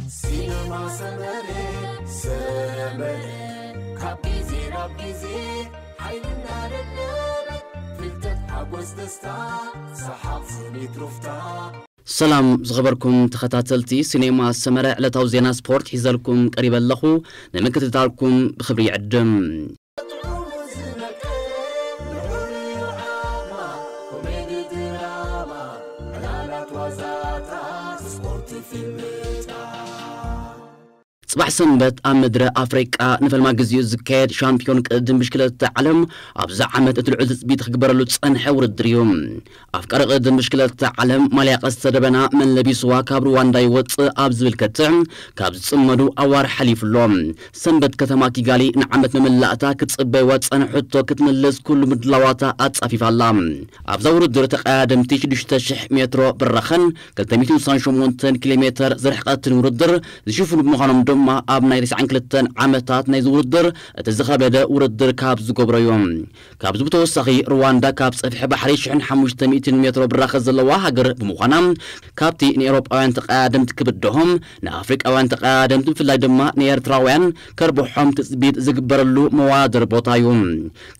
ሲነማ ሰመረ፣ ሰመረ፣ ካብ ግዜ ናብ ግዜ ሓይልና ደደበ፣ ፍልጠት፣ ሓጎስ፣ ደስታ፣ ሰሓቕ፣ ስኒት፣ ሩፍታ። ሰላም ዝኸበርኩም ተኸታተልቲ ሲኔማ ሰመረ፣ ዕለታዊ ዜና ስፖርት ሒዘልኩም ቀሪበ ኣለኹ። ንምክትታልኩም ብኽብሪ ይዕድም። ጽባሕ ሰንበት ኣብ ምድሪ ኣፍሪቃ ንፈልማ ግዜኡ ዝካየድ ሻምፒዮን ቅድድም ብሽክለታ ዓለም ኣብዚ ዓመት እቲ ልዑል ትጽቢት ክግበረሉ ዝጸንሐ ውድድር እዩ። ኣፍቃሪ ቅድድም ብሽክለታ ዓለም ማልያ ቀስተ ደበና መን ለቢስዋ ካብ ሩዋንዳ ይወጽእ ኣብ ዝብል ከትዕ ካብ ዝጽመዱ ኣዋርሕ ሓሊፉ ኣሎ። ሰንበት ከተማ ኪጋሊ ንዓመት መመላእታ ክትጽበይዋ ዝጸንሐቶ ክትምልስ ኩሉ ምድላዋታ ኣጻፊፋ ኣላ። ኣብዛ ውድድር ተቐዳደምቲ ሽዱሽተ ሽሕ ሜትሮ ብራኸን ክልተ ሚእትን ስሳን ሸሞንተን ኪሎ ሜተር ዝርሕቀትን ውድድር ዝሽፍኑ ብምዃኖም ድማ ኣብ ናይ ተስዓን ክልተን ዓመታት ናይዚ ውድድር እቲ ዝኸበደ ውድድር ካብ ዝገብሮ እዩ። ካብዚ ብተወሳኺ ሩዋንዳ ካብ ጸፍሒ ባሕሪ ሽሕን ሓሙሽተ ሚእትን ሜትሮ ብራኸ ዘለዋ ሃገር ብምዃና ካብቲ ንኤውሮጳውያን ተቐዳደምቲ ክብድሆም ንኣፍሪቃውያን ተቐዳደምቲ ብፍላይ ድማ ንኤርትራውያን ከርብሖም ትጽቢት ዝግበረሉ መዋድር ቦታ እዩ።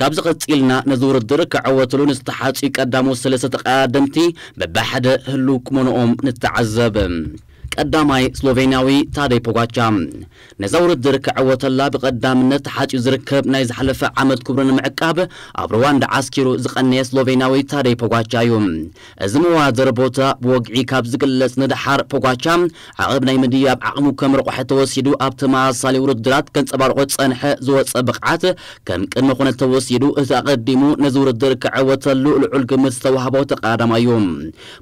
ካብዚ ቀጺልና ነዚ ውድድር ክዕወትሉ ንዝተሓጽዩ ቀዳሞት ሰለስተ ተቐዳደምቲ በብሓደ ህልው ቁመንኦም ንተዓዘብ። ቀዳማይ ስሎቬንያዊ ታደይ ፖጋቻ። ነዛ ውድድር ክዕወተላ ብቐዳምነት ተሓጽዩ ዝርከብ ናይ ዝሓለፈ ዓመት ክብሩ ንምዕቃብ ኣብ ሩዋንዳ ዓስኪሩ ዝቐነየ ስሎቬንያዊ ታደይ ፖጋቻ እዩ። እዚ መዋደር ቦታ ብወግዒ ካብ ዝግለጽ ንደሓር ፖጋቻ ዓቐብ ናይ ምድያብ ዓቕሙ ከም ረቑሐ ተወሲዱ ኣብ ተመሳሳሊ ውድድራት ከንጸባርቆ ዝጸንሐ ዝወጸ ብቕዓት ከም ቅድመ ኩነት ተወሲዱ እቲ ኣቐዲሙ ነዚ ውድድር ክዕወተሉ ልዑል ግምት ዝተዋህቦ ተቐዳዳማይ እዩ።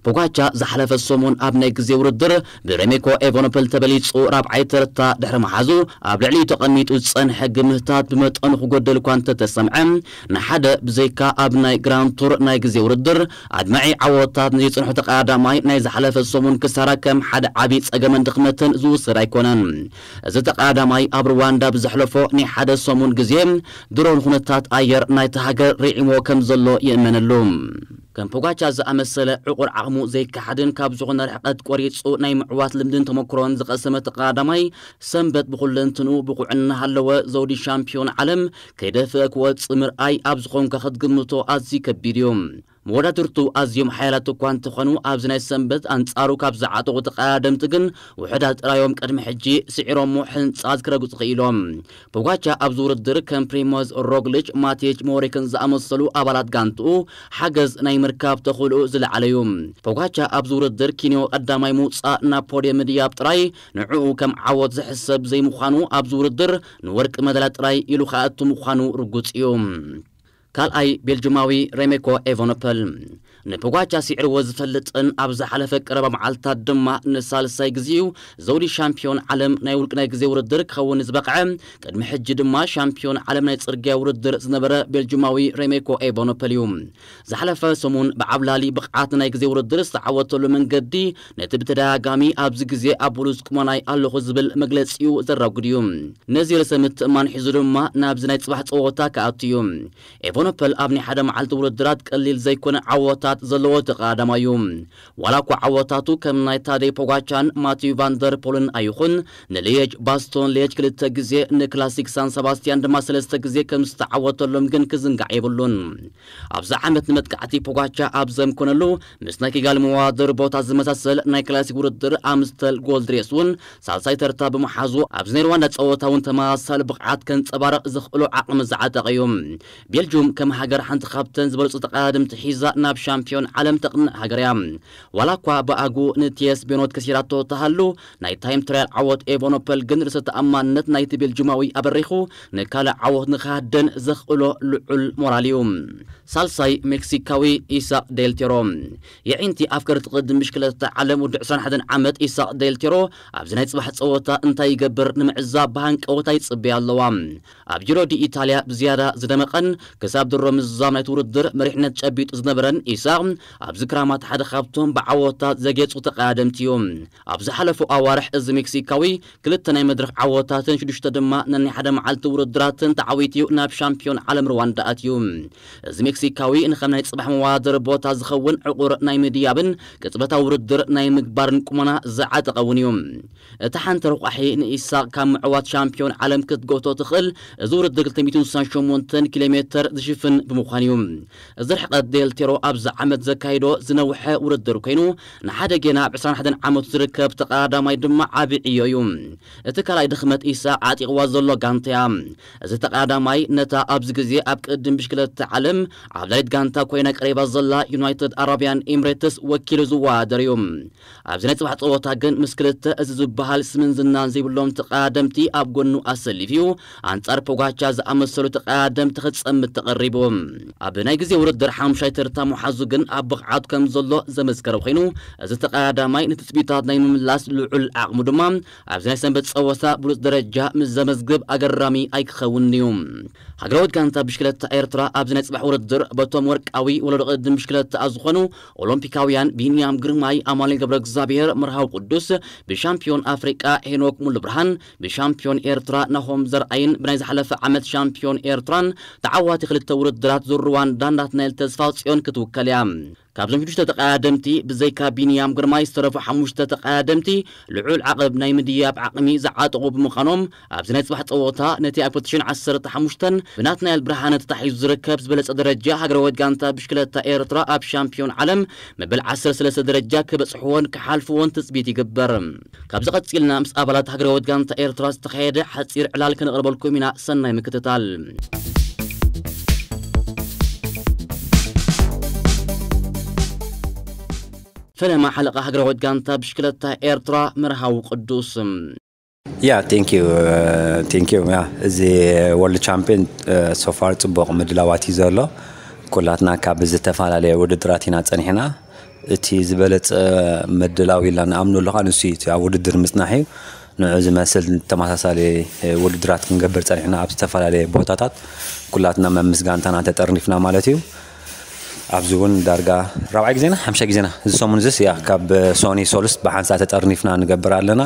ፖጋቻ ዝሓለፈ ሰሙን ኣብ ናይ ግዜ ውድድር ብሬሜኮ ኤቨኖፐል ተበሊጹ ራብዓይ ተርታ ድሕሪ መሓዙ ኣብ ልዕሊኡ ተቐሚጡ ዝጸንሐ ግምታት ብመጠኑ ክጎደል እኳ እንተተሰምዐ ንሓደ ብዘይካ ኣብ ናይ ግራንድ ቱር ናይ ግዜ ውድድር ኣድማዒ ዓወታት ንዘይጸንሖ ተቐዳዳማይ ናይ ዝሓለፈ ሰሙን ክሳራ ከም ሓደ ዓቢ ጸገምን ድኽመትን ዝውሰድ ኣይኮነን። እዚ ተቐዳዳማይ ኣብ ሩዋንዳ ብዘሕለፎ ናይ ሓደ ሰሙን ግዜ ድሮን ኩነታት ኣየር ናይቲ ሃገር ርዒሞ ከም ዘሎ ይእመነሉ። ከም ፖጋቻ ዝኣመሰለ ዕቑር ዓቕሙ ዘይከሓድን ካብ ዝኾነ ርሕቀት ቆሪጹ ናይ ምዕዋት ልምድን ተመክሮን ዝቐሰመ ተቐዳዳማይ ሰንበት ብኹለንትንኡ ብቑዕ እናሃለወ ዘውዲ ሻምፒዮን ዓለም ከይደፍአ ክወጽእ ምርኣይ ኣብ ዝኾንካ ክትግምቶ ኣዝዩ ከቢድ እዩ። መወዳድርቱ ኣዝዮም ሓያላት እኳ እንተኾኑ ኣብዚ ናይ ሰንበት ኣንጻሩ ካብ ዝዓጠቑ ተቐዳደምቲ ግን ውሑዳት ጥራዮም ቅድሚ ሕጂ ስዒሮሞ ሕንጻዝ ክረግጹ ክኢሎም። ፖጋቻ ኣብዚ ውድድር ከም ፕሪሞዝ ሮግሊች፣ ማቴጅ ሞሪክን ዝኣመሰሉ ኣባላት ጋንትኡ ሓገዝ ናይ ምርካብ ተኽእልኡ ዝለዓለ እዩ። ፖጋቻ ኣብዚ ውድድር ኪንዮ ቀዳማይ ምውጻእ ናብ ፖድየም ምድያብ ጥራይ ንዕኡ ከም ዓወት ዝሕሰብ ዘይምዃኑ ኣብዚ ውድድር ንወርቂ መዳልያ ጥራይ ኢሉ ክኣቱ ምዃኑ ርጉጽ እዩ። ካልኣይ ቤልጅማዊ ሬሜኮ ኤቨኖፐል። ንፖጋቻ ስዒርዎ ዝፈልጥን ኣብ ዝሓለፈ ቀረባ መዓልታት ድማ ንሳልሳይ ግዜኡ ዘውዲ ሻምፒዮን ዓለም ናይ ውልቂ ናይ ግዜ ውድድር ክኸውን ዝበቕዐ፣ ቅድሚ ሕጂ ድማ ሻምፒዮን ዓለም ናይ ጽርግያ ውድድር ዝነበረ ቤልጅማዊ ሬሜኮ ኤቨኖፐል እዩ። ዝሓለፈ ሰሙን ብዓብላሊ ብቕዓት ናይ ግዜ ውድድር ዝተዓወተሉ መንገዲ ነቲ ብተደጋጋሚ ኣብዚ ግዜ ኣብ ብሉጽ ቁመናይ ኣለኹ ዝብል መግለጺኡ ዘራጉድ እዩ። ነዚ ርእሰ ምትእማን ሒዙ ድማ ናብዚ ናይ ጽባሕ ጸወታ ክኣቱ እዩ። ኤቨኖፐል ኣብ ናይ ሓደ መዓልቲ ውድድራት ቀሊል ዘይኮነ ዓወታት ዘለዎ ተቐዳዳማይ እዩ። ዋላ እኳ ዓወታቱ ከም ናይ ታደይ ፖጋቻን ማቲዩ ቫንደር ፖልን ኣይኹን፣ ንሊየጅ ባስቶን ሊየጅ ክልተ ግዜ፣ ንክላሲክ ሳን ሰባስቲያን ድማ ሰለስተ ግዜ ከም ዝተዓወተሎም ግን ክዝንጋዕ የብሉን። ኣብዚ ዓመት ንመጥቃዕቲ ፖጋቻ ኣብ ዘምኮነሉ ምስ ናይ ኪጋሊ መዋደር ቦታ ዝመሳሰል ናይ ክላሲክ ውድድር ኣምስተል ጎልድ ሬስ እውን ሳልሳይ ተርታ ብምሓዙ ኣብዚ ናይ ሩዋንዳ ጸወታ እውን ተመሳሳሊ ብቕዓት ከንጸባርቕ ዘኽእሎ ዓቕሚ ዝዓጠቐ እዩ። ቤልጁም ከም ሃገር ሓንቲ ካብተን ዝበለጹ ተቐዳደምቲ ሒዛ ናብ ሻምፒዮን ዓለም ተቕንእ ሃገር እያ። ዋላ እኳ ብኣጉ ንቲየስ ቤኖት ከሲራቶ ተሃሉ ናይ ታይም ትራያል ዓወት ኤቨኖፐል ግን ርእሰ ተኣማንነት ናይቲ ቤልጁማዊ ኣበሪኹ ንካልእ ዓወት ንክሃደን ዘኽእሎ ልዑል ሞራል እዩ። ሳልሳይ ሜክሲካዊ ኢሳቅ ዴልቴሮ። የዒንቲ ኣፍቀርቲ ቅድም ብሽክለታ ዓለም ወዲ ዕስራን ሓደን ዓመት ኢሳቅ ዴልቴሮ ኣብዚ ናይ ጽባሕ ጸወታ እንታይ ይገብር ንምዕዛብ ብሃንቀወታ ይጽበያ ኣለዋ። ኣብ ጂሮ ዲ ኢታልያ ብዝያዳ ዝደመቐን ክሳብ ድሮ ምዛም ናይቲ ውድድር መሪሕነት ጨቢጡ ዝነበረን ኢሳቕ ኣብዚ ክራማት ሓደ ካብቶም ብዓወታት ዘጌጹ ተቐዳደምቲ እዩ። ኣብ ዝሓለፉ ኣዋርሕ እዚ ሜክሲካዊ ክልተ ናይ መድረኽ ዓወታትን ሽዱሽተ ድማ ነናይ ሓደ መዓልቲ ውድድራትን ተዓዊቱ እዩ ናብ ሻምፒዮን ዓለም ሩዋንዳ ኣትዩ። እዚ ሜክሲካዊ ንኸም ናይ ጽባሕ መወዳደሪ ቦታ ዝኸውን ዕቑር ናይ ምድያብን ቅጽበታዊ ውድድር ናይ ምግባርን ቁመና ዝዓጠቐ እውን እዩ። እቲ ሓንቲ ረቋሒ ንኢሳቕ ካብ ምዕዋት ሻምፒዮን ዓለም ክትጎቶ ትኽእል። እዚ ውድድር ክልተ ሚእትን ስሳን ሸሞንተን ኪሎ ሜተር ዝሽፍን ብምዃኑ እዩ። እዚ ርሕቀት ዴልቴሮ ኣብዚ ዓመት ዘካይዶ ዝነውሐ ውድድር ኮይኑ፣ ንሓደ ጌና ኣብ ዕስራን ሓደን ዓመቱ ዝርከብ ተቐዳዳማይ ድማ ዓቢ ዕዮ እዩ። እቲ ካልኣይ ድኽመት ኢሳቕ ዓጢቕዋ ዘሎ ጋንታ እያ። እዚ ተቐዳዳማይ ነታ ኣብዚ ግዜ ኣብ ቅድም ብሽክለታ ዓለም ዓብላሊት ጋንታ ኮይና ቀሪባ ዘላ ዩናይትድ ኣረብያን ኤምሬትስ ወኪሉ ዝወዳደር እዩ። ኣብዚ ናይ ጽባሕ ጸወታ ግን ምስ ክልተ እዚ ዝበሃል ስምን ዝናን ዘይብሎም ተቐዳደምቲ ኣብ ጎኑ ኣሰሊፉ እዩ። ኣንጻር ፖጋቻ ዝኣመሰሉ ተቐዳደምቲ ክጸምድ ተቐሪቡ። ኣብ ናይ ግዜ ውድድር ሓሙሻይ ተርታ መሓዙ ግን ኣብ ብቕዓቱ ከም ዘሎ ዘመስከረ ኮይኑ፣ እዚ ተቐዳዳማይ ንትጽቢታት ናይ ምምላስ ልዑል ዓቕሙ ድማ ኣብዚ ናይ ሰንበት ጸወታ ብሉጽ ደረጃ ምስ ዘመዝግብ ኣገራሚ ኣይክኸውንን እዩ። ሃገራዊት ጋንታ ብሽክለታ ኤርትራ ኣብዚ ናይ ጽባሕ ውድድር በቶም ወርቃዊ ወለዶ ቅድም ብሽክለታ ዝኾኑ ኦሎምፒካውያን ቢንያም ግርማይ፣ ኣማኑኤል ገብረ እግዚኣብሔር፣ መርሃዊ ቅዱስ፣ ብሻምፒዮን ኣፍሪቃ ሄኖክ ሙሉብርሃን፣ ብሻምፒዮን ኤርትራ ናሆም ዘርኣይን ብናይ ዝሓለፈ ዓመት ሻምፒዮን ኤርትራን ተዓዋቲ ክልተ ውድድራት ዙር ሩዋንዳ ናትናኤል ተስፋጽዮን ክትውከል እያ። ካብዞም ሽዱሽተ ተቐዳደምቲ ብዘይካ ቢንያም ግርማይ ዝተረፉ ሓሙሽተ ተቐዳደምቲ ልዑል ዓቐብ ናይ ምድያብ ዓቕሚ ዝዓጠቑ ብምዃኖም ኣብዚ ናይ ጽባሕ ጸወታ ነቲ ኣብ ክልተ ሽሕን ዓሰርተ ሓሙሽተን ብናትናኤል ብርሃነ ተታሒዙ ዝርከብ ዝበለጸ ደረጃ ሃገራዊት ጋንታ ብሽክለታ ኤርትራ ኣብ ሻምፒዮን ዓለም መበል ዓሰርተ ሰለስተ ደረጃ ክበጽሕዎን ክሓልፍዎን ትጽቢት ይግበር። ካብዚ ቀጺልና ምስ ኣባላት ሃገራዊት ጋንታ ኤርትራ ዝተኻየደ ሓጺር ዕላል ከነቕርበልኩም ኢና። ሰናይ ምክትታል። ፈለማ ሓለቓ ሃገራዊት ጋንታ ብሽክለታ ኤርትራ መርሃዊ ቅዱስ። Yeah, thank you. Uh, thank you. Yeah, እዚ ወርልድ ቻምፒዮን ሶፋር ጽቡቕ ምድላዋት እዩ ዘሎ። ኩላትና ካብ ዝተፈላለየ ውድድራት ኢና ጸኒሕና። እቲ ዝበለጸ ምድላው ኢልና ንኣምነሉ ከዓ ንሱ እዩ፣ እቲ ኣብ ውድድር ምጽናሕ እዩ። ንዑ ዝመስል ተመሳሳሊ ውድድራት ክንገብር ጸኒሕና ኣብ ዝተፈላለየ ቦታታት ኩላትና መምስ ጋንታና ተጠርኒፍና ማለት እዩ። ኣብዚ እውን ዳርጋ ራብዓይ ግዜና ሓምሻይ ግዜና እዚ ሰሙን እዚስ ያ ካብ ሶኒ ሶሉስ ብሓንሳ ተጠርኒፍና ንገብር ኣለና።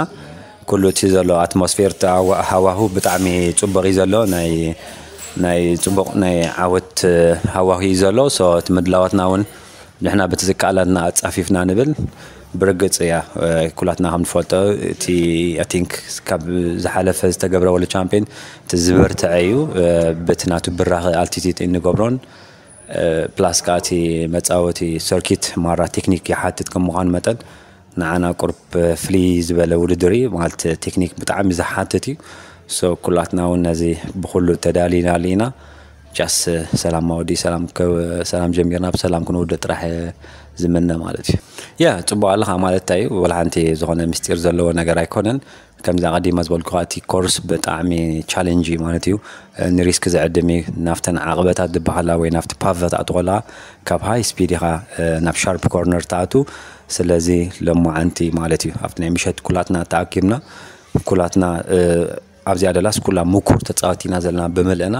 ኩሉ እቲ ዘሎ ኣትሞስፌር፣ እቲ ሃዋሁ ብጣዕሚ ጽቡቕ እዩ ዘሎ። ናይ ናይ ጽቡቕ ናይ ዓወት ሃዋሁ እዩ ዘሎ። So እቲ ምድላዋትና እውን ንሕና በቲ ዝከኣለና ኣጻፊፍና ንብል። ብርግጽ እያ፣ ኩላትና ከም ንፈልጦ እቲ I think ካብ ዝሓለፈ ዝተገብረ ወርልድ ቻምፒዮን እቲ ዝበርትዐ እዩ። በቲ ናቱ ብራኸ ኣልቲቲድ እንገብሮን ፕላስ ከዓ እቲ መጻወቲ ሰርኪት ማራ ቴክኒክ ይሓትት ከም ምዃኑ መጠን ንዓና ቁርብ ፍልይ ዝበለ ውድድር እዩ። ማለት ቴክኒክ ብጣዕሚ ዝሓትት እዩ። So ኩላትና እውን ነዚ ብኩሉ ተዳሊና ኣለና። ጃስ ሰላም ማወዲ ሰላም ከ- ሰላም ጀሚርና ብሰላም ክንውደ ጥራሕ ዝምነ ማለት እዩ። ያ ጽቡቕ ኣለኻ ማለት እንታይ እዩ? ወላ ሓንቲ ዝኾነ ምስጢር ዘለዎ ነገር ኣይኮነን። ከምዚ ኣቐዲማ ዝበልኩኻ እቲ ኮርስ ብጣዕሚ ቻሌንጅ እዩ ማለት እዩ። ንሪስክ ዝዕድም እዩ። ናብተን ዓቕበታት ዝበሃላ ወይ ናብቲ ፓቨ ትኣቱ ከለኻ ካብ ሃይ ስፒድ ኢኻ ናብ ሻርፕ ኮርነር ትኣቱ። ስለዚ ሎማዓንቲ ማለት እዩ ኣብቲ ናይ ምሸት ኩላትና ተኣኪብና ኩላትና ኣብዚኣ ደላስ ኩላ ምኩር ተፃወቲ ኢና ዘለና ብምልእና።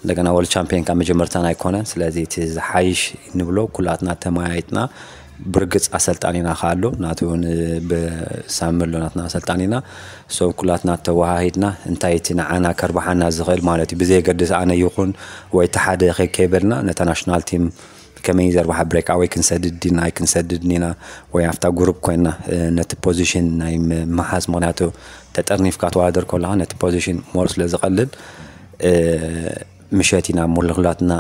እንደገና ወርልድ ቻምፒዮን ካብ መጀመርታና ኣይኮነን። ስለዚ እቲ ዝሓይሽ ንብሎ ኩላትና ተመያይጥና ብርግፅ ኣሰልጣኒና ከ ኣሎ ናቱ እውን ብሳሚ ኣሎ ናትና ኣሰልጣኒና። So ኩላትና ተወሃሂድና እንታይ እቲ ንዓና ከርብሓና ዝኽእል ማለት እዩ ብዘየገድስ ኣነ ይኹን ወይ እቲ ሓደ ከይበልና ነታ ናሽናል ቲም ከመይ ዘርባሓ ብሬክ ኣወይ ክንሰድድ ዲና ኣይክንሰድድ ዲና ወይ ኣብታ ጉሩፕ ኮይና ነቲ ፖዚሽን ናይ ምሓዝ ምክንያቱ ተጠርኒፍካ ተዋደር ከለኻ ነቲ ፖዚሽን ሞር ስለ ዝቐልል ምሸት ኢና ሙልኩላትና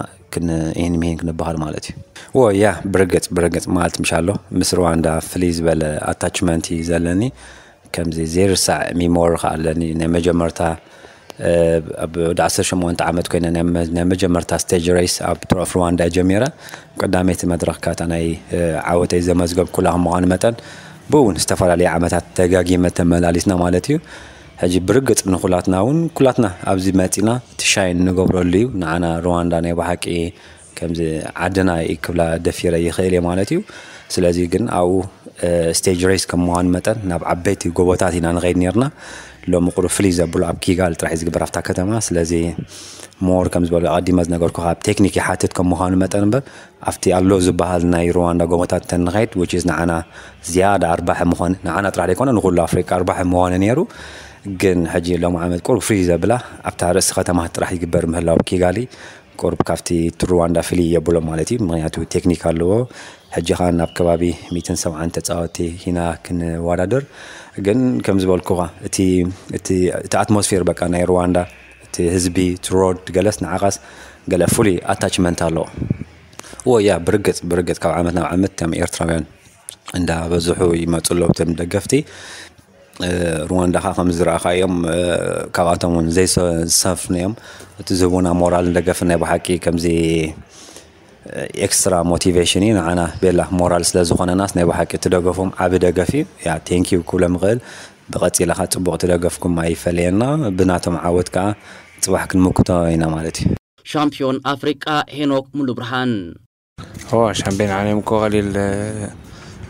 ይህን ምሂን ክንበሃል ማለት እዩ። ዎ ያ ብርግጽ ብርግጽ ማለት ምሽ ኣሎ ምስ ሩዋንዳ ፍልይ ዝበለ ኣታችመንት እዩ ዘለኒ። ከምዚ ዘይርሳዕ ሚሞሪ ከ ኣለኒ ናይ መጀመርታ ኣብ ወዲ ዓሰርተ ሸሞንተ ዓመት ኮይነ ናይ መ- ናይ መጀመርታ ስቴጅ ሬስ ኣብ ቱር ኦፍ ሩዋንዳ ጀሚረ። ቀዳመይቲ መድረኽ ካታ ናይ ዓወተይ ዘመዝገብኩላ ከም ምዃኑ መጠን ብእውን ዝተፈላለዩ ዓመታት ደጋጊመ ተመላሊስና ማለት እዩ። ሕጂ ብርግፅ ንኩላትና እውን ኩላትና ኣብዚ መፂና እቲ ሻይን ንገብረሉ እዩ። ንዓና ሩዋንዳ ናይ ብሓቂ ከምዚ ዓድና እዩ ክብላ ደፊረ ይኽእል እየ ማለት እዩ። ስለዚ ግን ኣብኡ ስቴጅ ሬስ ከም ምዃኑ መጠን ናብ ዓበይቲ ጎቦታት ኢና ንኸይድ ነርና። ሎሚ ቁሩብ ፍልይ ዘብሎ ኣብ ኪጋሊ ጥራሕ እዩ ዝግበር ኣብታ ከተማ። ስለዚ ሞር ከም ዝበሉ ኣቐዲመ ዝነገርኩ ካብ ቴክኒክ ይሓትት ከም ምዃኑ መጠን እምበር ኣብቲ ኣሎ ዝበሃል ናይ ሩዋንዳ ጎቦታት እንተንኸይድ which is ንዓና ዝያዳ ኣርባሒ ምኾነ፣ ንዓና ጥራሕ ዘይኮነ ንኩሉ ኣፍሪቃ ኣርባሒ ምኾነ ነይሩ። ግን ሕጂ ሎም ዓመት ቁሩብ ፍልይ ዘብላ ኣብታ ርእሲ ከተማ ጥራሕ ይግበር ምህላው ኪጋሊ ቁሩብ ካብቲ ሩዋንዳ ፍልይ የብሎ ማለት እዩ። ምክንያቱ ቴክኒክ ኣለዎ። ሕጂ ኸዓ ናብ ከባቢ ሚእትን ሰብዓን ተፃወቲ ኢና ክንወዳደር። ግን ከም ዝበልኩኻ እቲ እቲ እቲ ኣትሞስፌር በቃ ናይ ሩዋንዳ እቲ ህዝቢ እቲ ሮድ ገለስ ንዓኻስ ገለ ፍሉይ ኣታችመንት ኣለዎ። እዎ ያ ብርግፅ ብርግፅ ካብ ዓመት ናብ ዓመት ከም ኤርትራውያን እንዳበዝሑ ይመፁ ኣለዉ እቶም ደገፍቲ። ሩዋንዳ ኸዓ ከም ዝረኣኻዮም ካብኣቶም እውን ዘይሰፍኑ እዮም። እቲ ዝህቡና ሞራልን ደገፍን ናይ ብሓቂ ከምዚ ኤክስትራ ሞቲቬሽን እዩ ንዓና። ቤላ ሞራል ስለ ዝኾነናስ ናይ ብሓቂ እቲ ደገፎም ዓቢ ደገፍ እዩ። ያ ቴንኪዩ ክብሎም ይኽእል። ብቐፂላ ኸዓ ፅቡቕ እቲ ደገፍኩም ኣይፈለየና። ብናቶም ዓወት ከዓ ፅባሕ ክንምክቶ ኢና ማለት እዩ። ሻምፒዮን ኣፍሪቃ ሄኖክ ሙሉ ብርሃን። ኦ ሻምፒዮን ዓለም እኮ ቀሊል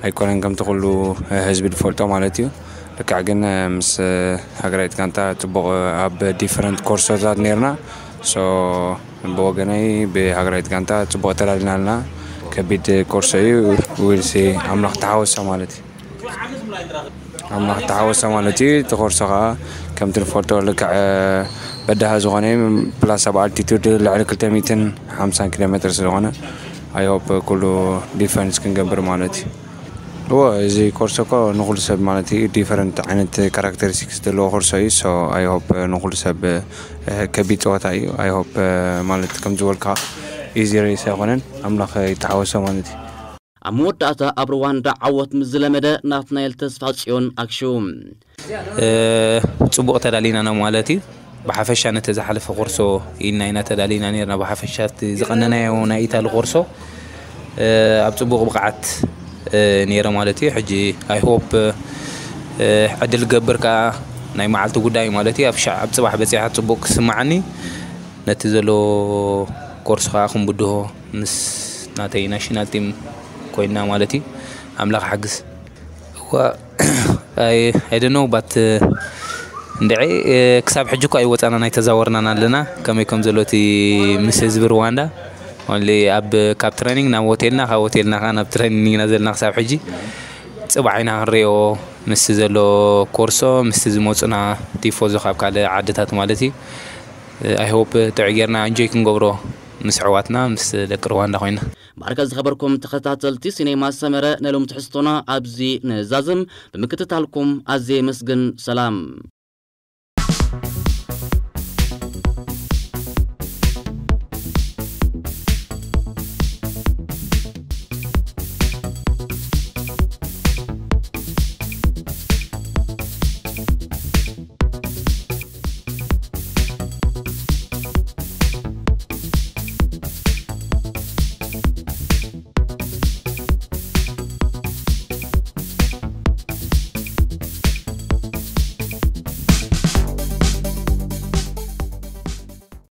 ኣይኮነን ከምቲ ኩሉ ህዝቢ ዝፈልጦ ማለት እዩ። ልክዕ ግን ምስ ሃገራዊት ጋንታ ፅቡቕ ኣብ ዲፈረንት ኮርሶታት ነርና። ሶ ብወገነይ ብሃገራዊት ጋንታ ፅቡቕ ተላሊና ኣለና። ከቢድ ኮርሶ እዩ። ዊልሲ ኣምላኽ ተሓወሶ ማለት እዩ። ኣምላኽ ተሓወሶ ማለት እዩ። እቲ ኮርሶ ከዓ ከምቲ ንፈልጦ ልክዕ በዳሂ ዝኾነ እዩ። ፕላስ ኣብ ኣልቲቱድ ልዕሊ ክልተ ሚእትን ሓምሳን ኪሎ ሜትር ስለዝኾነ I hope ኩሉ ዲፈንስ ክንገብር ማለት እዩ። እዎ እዚ ኮርሶ እኮ ንኩሉ ሰብ ማለት እዩ ዲፈረንት ዓይነት ካራክተሪስቲክስ ዘለዎ ኮርሶ እዩ። So I hope ንኩሉ ሰብ ከቢድ ፀወታ እዩ። I hope ማለት ከም ዝበልካ ኢዚ ሬስ ኣይኮነን። ኣምላኽ ይተሓወሶ ማለት እዩ። ኣብ መወዳእታ ኣብ ሩዋንዳ ዓወት ምስ ዝለመደ ናትናኤል ተስፋ ጽዮን ኣክሹ። ፅቡቕ ተዳሊና ነው ማለት እዩ። ብሓፈሻ ነቲ ዝሓለፈ ኮርሶ ኢልና ኢና ተዳሊና ነርና። ብሓፈሻ እቲ ዝቐነናዮ ናይ ኢታሊ ኮርሶ ኣብ ፅቡቕ ብቕዓት ነይረ ማለት እዩ። ሕጂ I hope ዕድል ገብር ከዓ ናይ መዓልቲ ጉዳይ ማለት እዩ። ኣብ ሻዕ ኣብ ፅባሕ በፂሓ ፅቡቕ ክስማዓኒ ነቲ ዘሎ ኮርስ ከዓ ክንብድሆ ምስ ናተይ ናሽናል ቲም ኮይንና ማለት እዩ። ኣምላኽ ሓግዝ። እዋ ኣይደነው ባት እንድዒ ክሳብ ሕጂ እኮ ኣይወፃናን ኣይተዛወርናን ኣለና። ከመይ ከም ዘሎ እቲ ምስ ህዝቢ ሩዋንዳ ኦንሊ ኣብ ካብ ትሬኒንግ ናብ ሆቴልና ካብ ሆቴልና ከዓ ናብ ትሬኒንግ ኢና ዘለና ክሳብ ሕጂ። ፅባሕ ኢና ክንሪኦ ምስ ዘሎ ኮርሶ ምስቲ ዝመፁና ቲፎዞ ካብ ካልእ ዓድታት ማለት እዩ። I hope ጥዑይ ጌርና እንጆይ ክንገብሮ ምስ ኣሕዋትና ምስ ደቂ ሩዋንዳ ኮይና። ባርከ ዝኸበርኩም ተኸታተልቲ ሲኔማ ሰመረ ነሎም ትሕዝቶና ኣብዚ ንዛዝም ብምክትታልኩም ኣዝየ የመስግን። ሰላም።